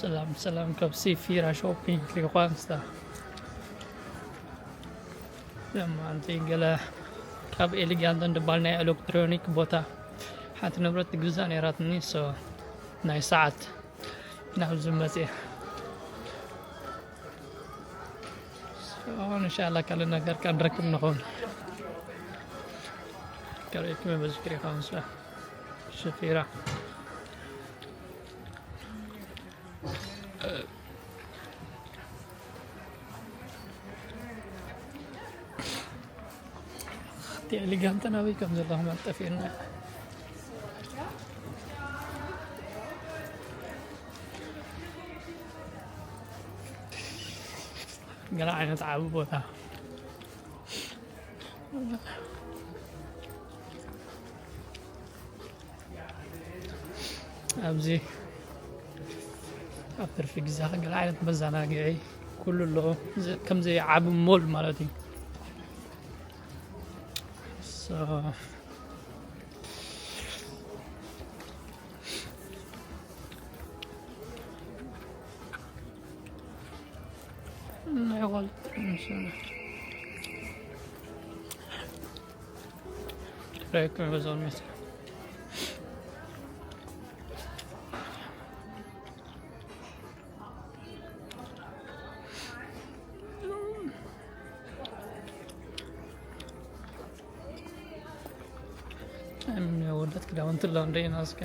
ሰላም ሰላም፣ ካብ ሲፊራ ሾፒንግ ሊኳንስታ። ለማንቲ ገለ ካብ ኤሊጋንት እንድባል ናይ ኤሌክትሮኒክ ቦታ ሓንቲ ንብረት ትግዛእ ነይራትኒ። ሶ ናይ ሰዓት ናብዚ መፅእ። ሶ እንሻላ ካልእ ነገር ካብ ንረክብ ንኸውን። ከርእየኩም በዚ ክሪኻ ምስ ሽፊራ። እቲ ኤሊጋንት ናበይ ከም ዘለኹም ኣጠፊእና። ገለ ዓይነት ዓቢ ቦታ። ኣብዚ ኣብ ትርፊ ግዜኻ ገለ ዓይነት መዘናግዒ ኩሉ ኣሎ። እዚ ከምዚ ዓቢ ሞል ማለት እዩ። ሶ፣ ናይ ጓል ጥራሕ መሰለኒ። ጥራይ ክምበዛውን መሰለኒ። እም፣ ወደት ክዳውንቲ ላውንድሪ ኢና እስከ።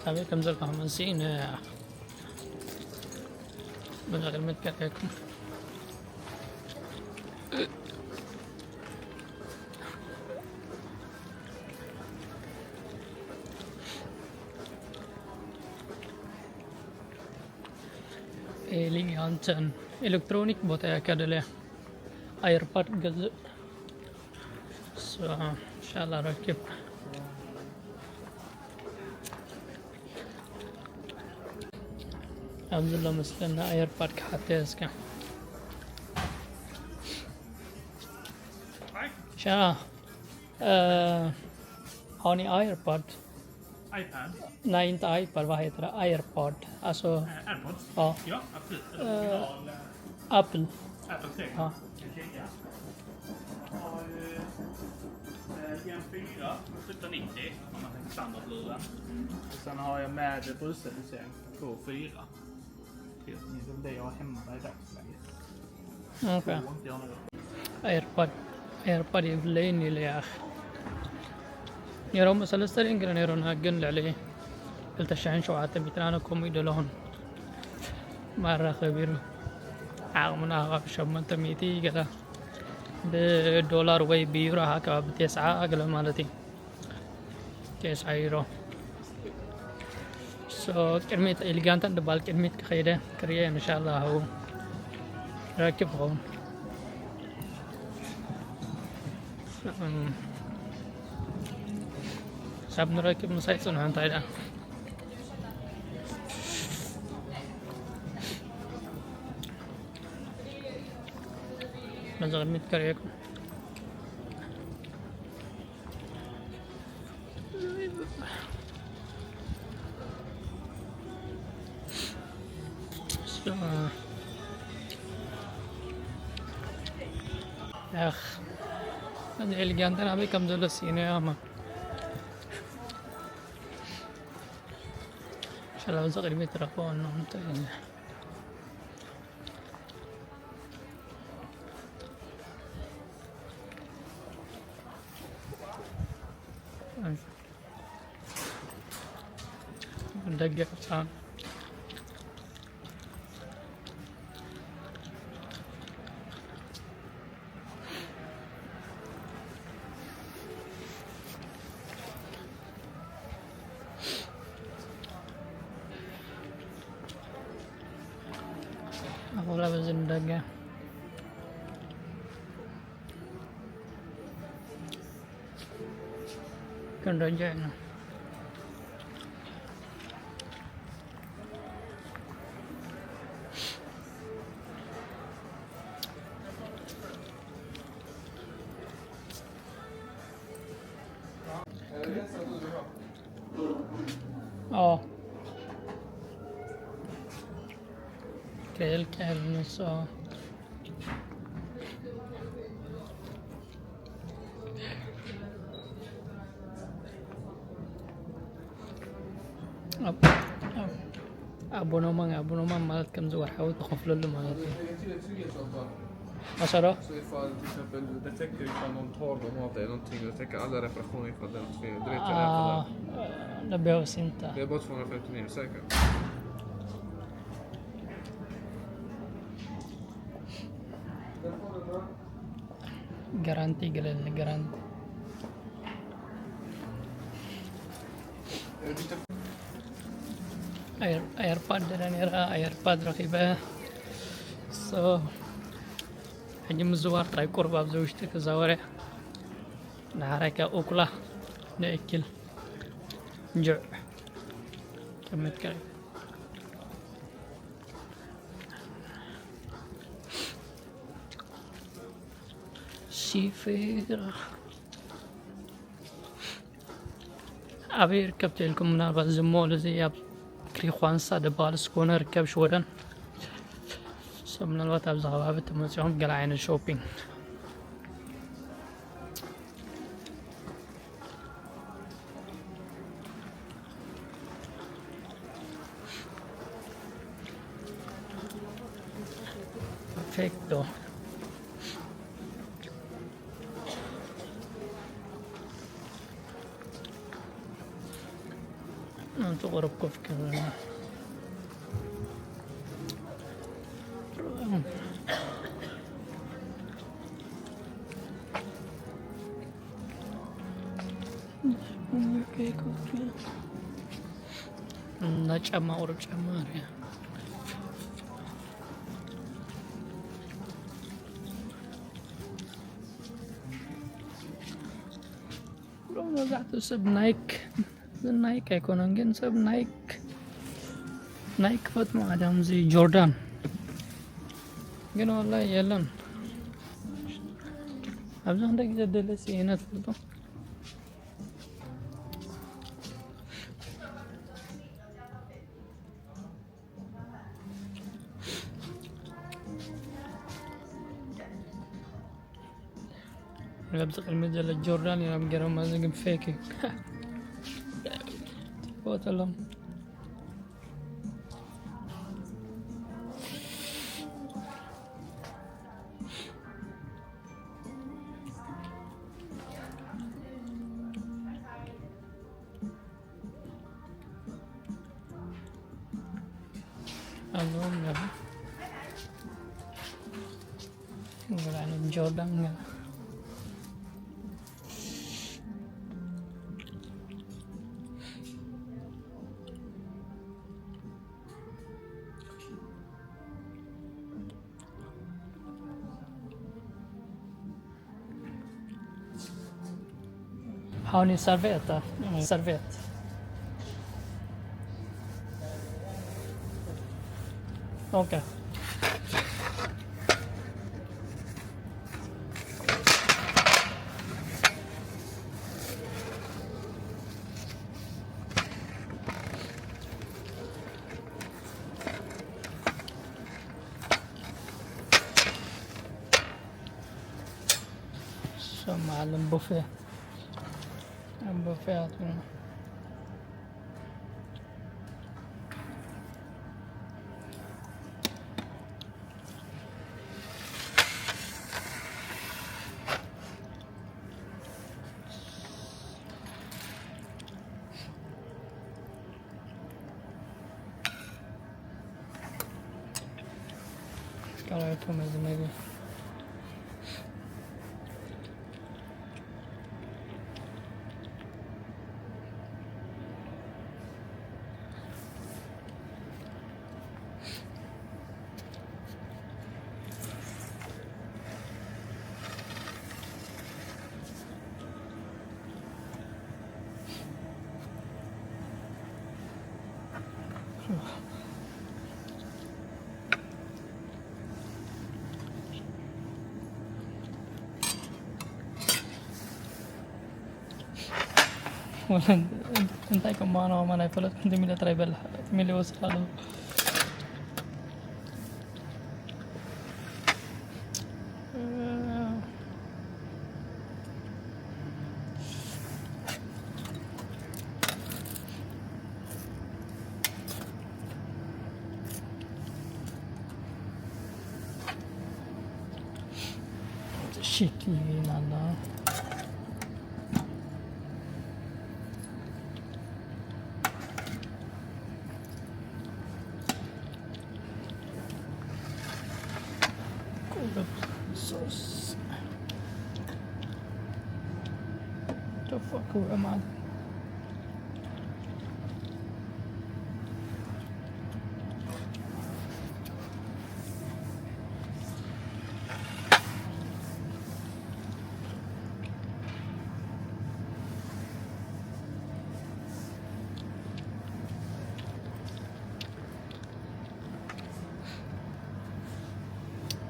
ካበይ ከም ዘለኹም እዚ ን-፣ ብቕድሚት ከርእየኩም። ኤሊጋንትን ኤሌክትሮኒክ ቦታ እያ ከደለ ኣይርፓድ ገዝእ። ሶ፣ ኢንሻላህ ረኪብ። ኣብዚ ኣሎ መስለና ኣይርፓድ ክሓተ እስከ። Tja, eh, har ni iPad? iPad? Nej, inte iPad, vad heter det? AirPod. Alltså, Eh, AirPods? Ja. Ja, absolut. Eller Eh, original, eh, Apple. Apple, säkert. Ja. Okej, ja. Har, eh, Eh, G M fyra för sjutton nittio om man tänker standardluren. Och sen har jag med brusreducering på K fyra. Det är väl det jag har hemma i dagsläget. ኦኬ። ኤርፓድ ኤርፓድ የብለይን ኢለ ያኽ ነይሮም ሰለስተ ድንግል ነይሮና ግን ልዕሊ ክልተ ሽሕን ሸውዓተ ሚእትን ኣነ ከምኡ ይደለኹን ማራ ከቢሩ ዓቕምና ከባቢ ሸሞንተ ሚእቲ ገለ ብዶላር ወይ ብዩሮ ከባቢ ቴስዓ ገለ ማለት እዩ። ቴስዓ ዩሮ። ሶ ቅድሚት ኤሊጋንተን ድባል ቅድሚት ክኸይደ ክርየ እንሻላ ሁ ረክብ ኸውን ሳብ ንረክብ ምሳይ ፅንሑ እንታይ ዳ ነዚ ቅድሚት ከርእየኩም ኣኽ እዚ ኤሊጋንተን ኣበይ ከም ዘሎ ስኢነ ያማ ሸላው እዚ ቅድሚት ረኽቦ ነው እንታይ ደገ ኣኹላ በዚ ንደገ ክንረጃ ኢና اه كيل كيل نص اه ኣቦኖማን ኣቦኖማን ማለት ከምዚ ወርሓዊ ተኸፍለሉ ማለት እዩ ኣሰዶ Så ifall till exempel det täcker ifall någon tar dem av dig någonting, det täcker alla reparationer ifall det är något fel. Du vet Ah, jag det behövs inte. Det är bara tvåhundrafemtionio, säkert. Garanti gillen garanti. ኤርፓድ ደለ ነራ ኤርፓድ ረኺበ ሕጂ ምዝዋር ጥራይ ቁርብ ኣብዚ ውሽጢ ክዛወረ ንሓራይ ካብ ኡኩላ ንእክል እንጆዕ ከምትከል ሲፌራ ኣበይ ይርከብ ተልኩም ምናልባት እዚ ሞል እዚ ኣብ ክሪኳንሳ ደባል ስኮነ ርከብ ሽወደን ሰብ ምናልባት ኣብዚ ከባቢ ተመፂኦም ገለ ዓይነት ሾፒንግ perfecto Anto ora kof kan እና ጫማ ቁሩብ ጫማ ሪያ ኩሎም መብዛሕትኡ ሰብ ናይክ ናይክ ኣይኮነን ግን ሰብ ናይክ ናይክ ፈትሞ ኣዳም እዚ ጆርዳን ግን ወላ የለን ኣብዚ ክንደ ግዜ ደለሲ ይነት ፈልጦ ኣብዚ ቅድሚ ዘሎ ጆርዳን እዮም ገይሮም፣ እዚ ግን ፌክ እዩ። ትፈወተሎም። ኣለዎም ገና። ገና ዓይነት ጆርዳን ገና። Har ni servietter? Serviett. Okej. ሶማልን ቡፌ። ቡፌ ኣትብሎ። Kalay ko mas mali. ወላ እንታይ ከም ምዃኑ ከማን ኣይፈለጥኩን። ትም ኢለ ጥራይ በላሕ፣ ትም ኢለ ይወስድ ኣለኹ። ሽክ ይላል። ቁሩብ ሶስ። ተፈኩ ማለት።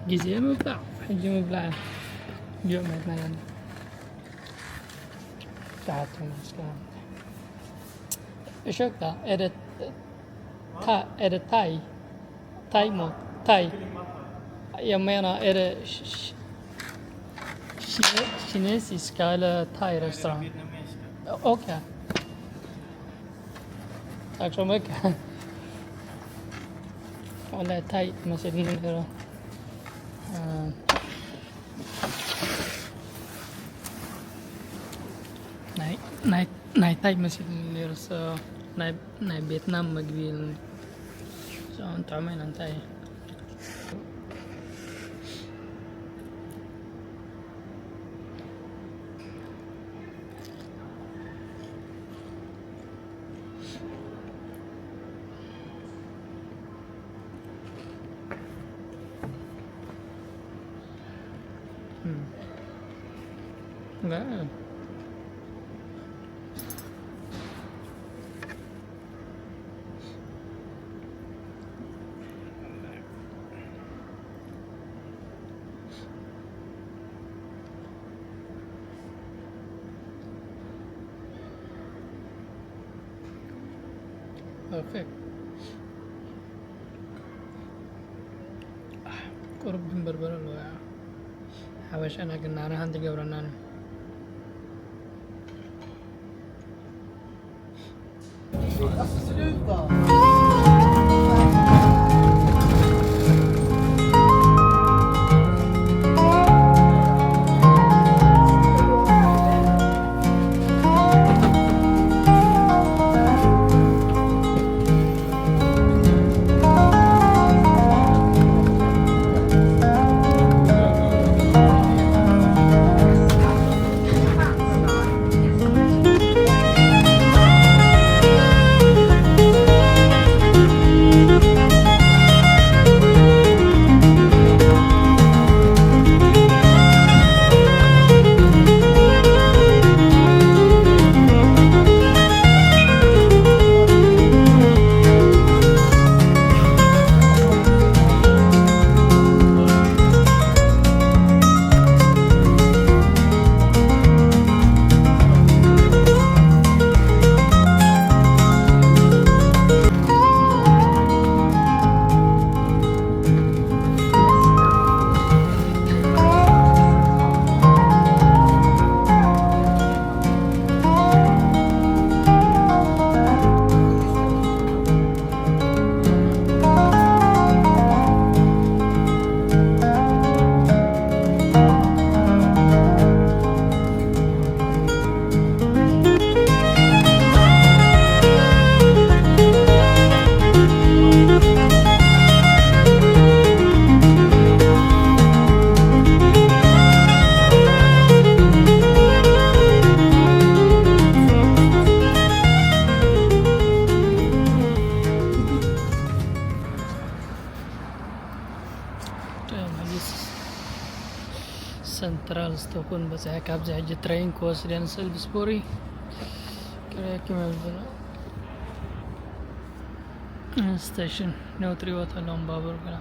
ግዜ ምብላዕ፣ ሕጂ ምብላዕ። ጆ መድናያ። ታቱ መስከረም። እሸካ፣ ኤደ፣ ታ፣ ኤደ ታይ። ታይ ሞ፣ ታይ። Jag menar, är det ch-, ch-, kine-, kinesiska eller thai-restaurang? Okej. Tack så mycket. Walla, ታይ መሲልኒ ነይሩ። እ፣ ናይ፣ ናይ፣ ናይ ታይ መሲልኒ ነይሩ። ሶ፣ ናይ፣ ናይ ቬትናም መግቢ ኢሉኒ። ሶ፣ ጥዑመ ኢና እንታይ? Hmm. Nah. ፐርፌክት። ቁሩብ ግን በርበረ ኣለዎ። ሓበሻና ግን ናና ሓንቲ ገብረናን። ሰንትራል ስቶክሆልም በፂሐ። ካብዚ ሕጂ ትሬን ክወስደን ሰልቭስቦሪ ክረክብ መብዝና ስቴሽን ነው ትሪዎ ተለዎም ባቡር ግና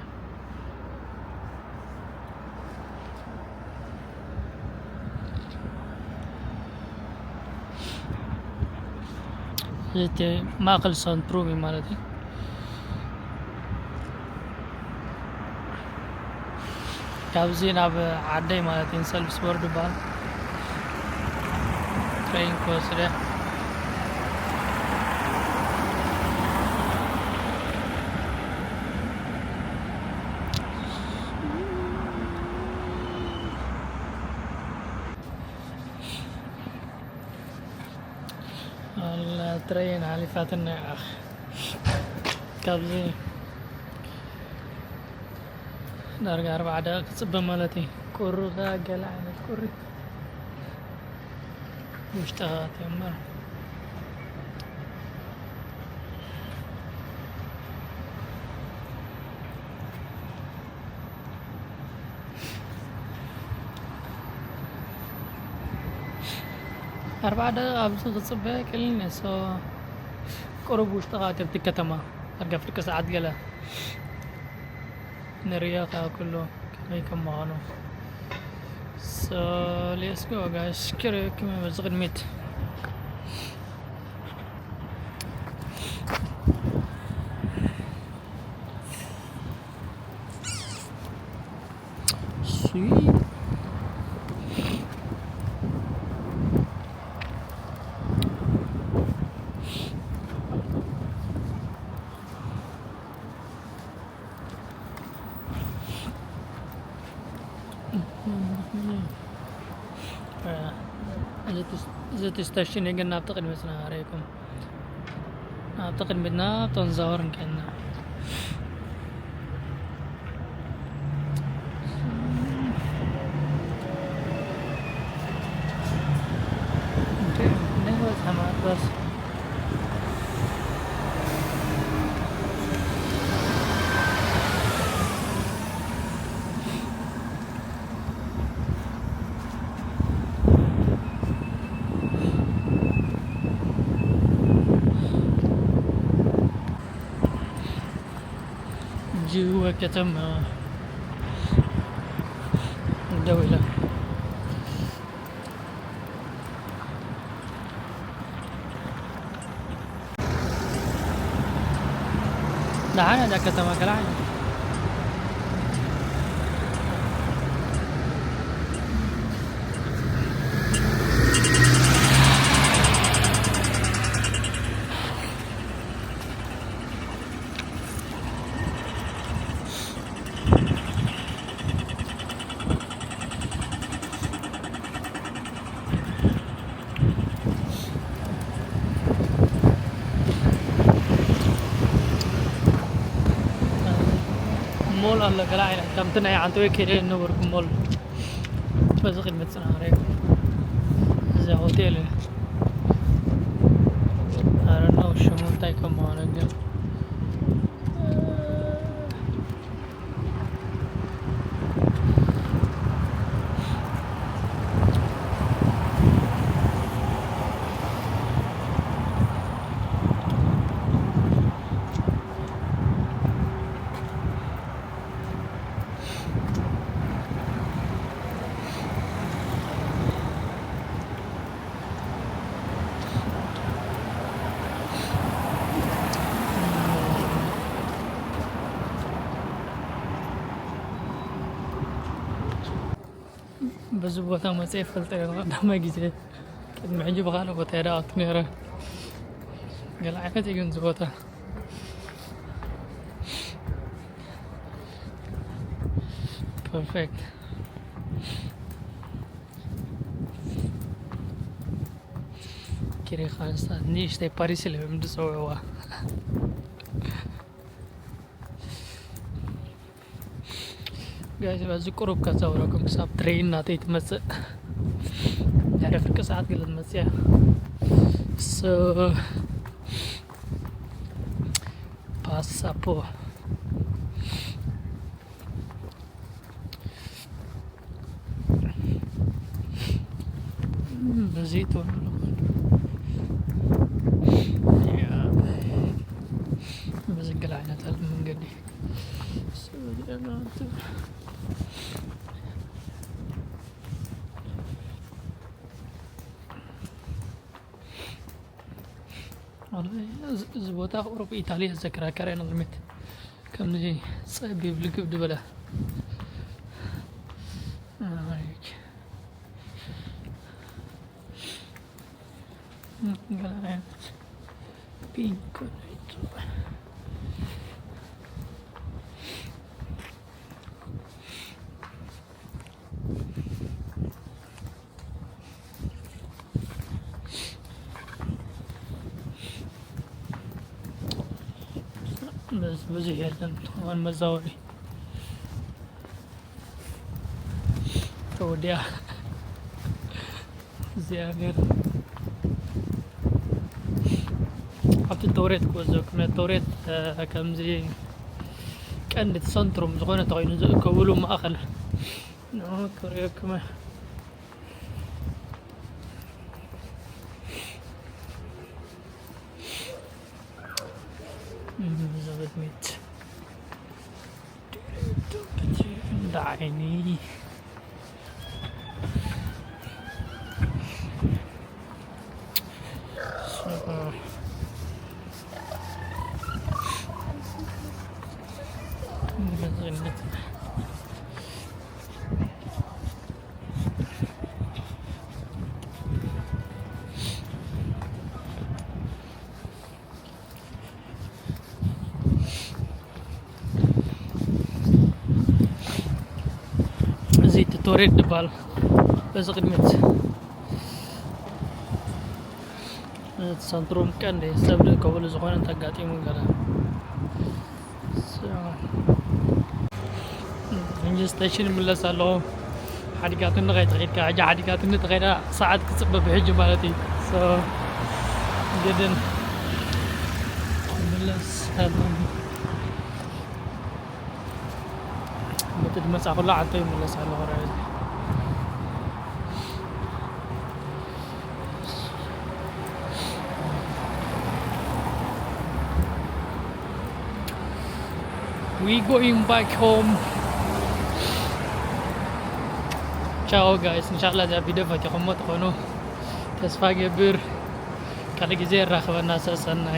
እቲ ማእከል ሳውንድ ፕሩቭ እዩ ማለት እዩ። ካብዚ ናብ ዓደይ ማለት እዩ ሰልፍስቦርግ ይበሃል። ትሬን ክወስደ ኣላ ትረየን ሓሊፋትና። ካብዚ ዳርጋ ኣርባዓ ደቂቕ ክጽበ ማለት እዩ። ቁሪ ከኣ ገለ ዓይነት ቁሪ ውሽጢ ከኣትዮ እምበር። ኣርባዓ ደቂቕ ኣብዚ ክጽበ ቀሊል እዩ። ሶ ቁሩብ ውሽጢ ከኣትዮ ኣብቲ ከተማ ዳርጋ ፍርቂ ሰዓት ገለ ንርእዮ ከኣ ኩሉ ከመይ ከም ምዃኑ። So let's go guys። ክርእየኩም እየ በዚ ቅድሚት። Sweet. እዚ እቲ ስቴሽን እዩ፣ ግን ናብቲ ቅድሚት ስና ኣርእየኩም። ናብቲ ቅድሚትና ኣብቶም ዛወር እንከና። እንዴ፣ እንዴ፣ ወዝ ሐማት በስ። ጅወ ከተማ ደው ኢላ። ደሓን እዛ ከተማ ከላዕ። ሞል ኣሎ ገለ ዓይነት ከምቲ ናይ ዓንተወይ ከይደ ነበርኩ ሞል በዚ ቅድሚ ጽናሬ እዚ ሆቴል ኣረኖ ሽሙ እንታይ ከም ምዃኑ ግን በዚ ቦታ መፅአ ይፈልጠ ቀዳማይ ግዜ ቅድሚ ሕጂ ብካልእ ቦታ እየ ኣቱ ነረ ገለ ዓይነት እዩ ግን እዚ ቦታ perfect ኪሪኻ ንሳ ንእሽተይ ፓሪስ ኢለ እዮም ዝፀውዕዋ ጋይስ በዚ ቁሩብ ከዛውረኩም ክሳብ ትሬን ናተይ ትመፅእ ድሕሪ ፍርቂ ሰዓት ገለ ትመፅእ እያ ፓሳፖ በዚ ትወ በዚ ገለ ዓይነት መንገዲ እዚ ቦታ ቁሩብ ኢታሊ ዘዘከራከረ ንቕድሚት ከምዚ ጸቢብ ልግብ ዝበለ ገለ ዓይነት ፒንክ ብዙሕ የለን እዋን መዛወሪ ተወዲያ እግዚኣብሔር ኣብቲ ተውሬት ክወዘኩም ተውሬት ከምዚ ቀንዲ ሰንትሩም ዝኾነ ተኮይኑ ዝእከብሉ ማእኸል ንክርእየኩም ዘበትሜት እንዳ ዓይኒ እዚ ቱቶሬት ዝበሃል በዚ ቅድሚት ሰንትሩም ቀንዲ ሰብ ዝእከበሉ ዝኾነ እንተጋጢሙ ገለ ሕጂ ስቴሽን ይምለስ ኣለኹ ሓዲጋትኒ ከይትኸይድካ ሕጂ ሓዲጋትኒ ተኸይዳ ሰዓት ክፅበ ብሕጂ ማለት እዩ ግድን ይምለስ ኣለኹ በቲ ዝመፃ ኩሉ ዓንተ ይምለስ ኣለኹ ራዚ We going back home. ቻው ጋይስ እንሻላ እዚኣ ቪድዮ ፈቲኹሞ ትኾኑ ተስፋ ገብር ካልእ ግዜ የራኽበና ሰሰናይ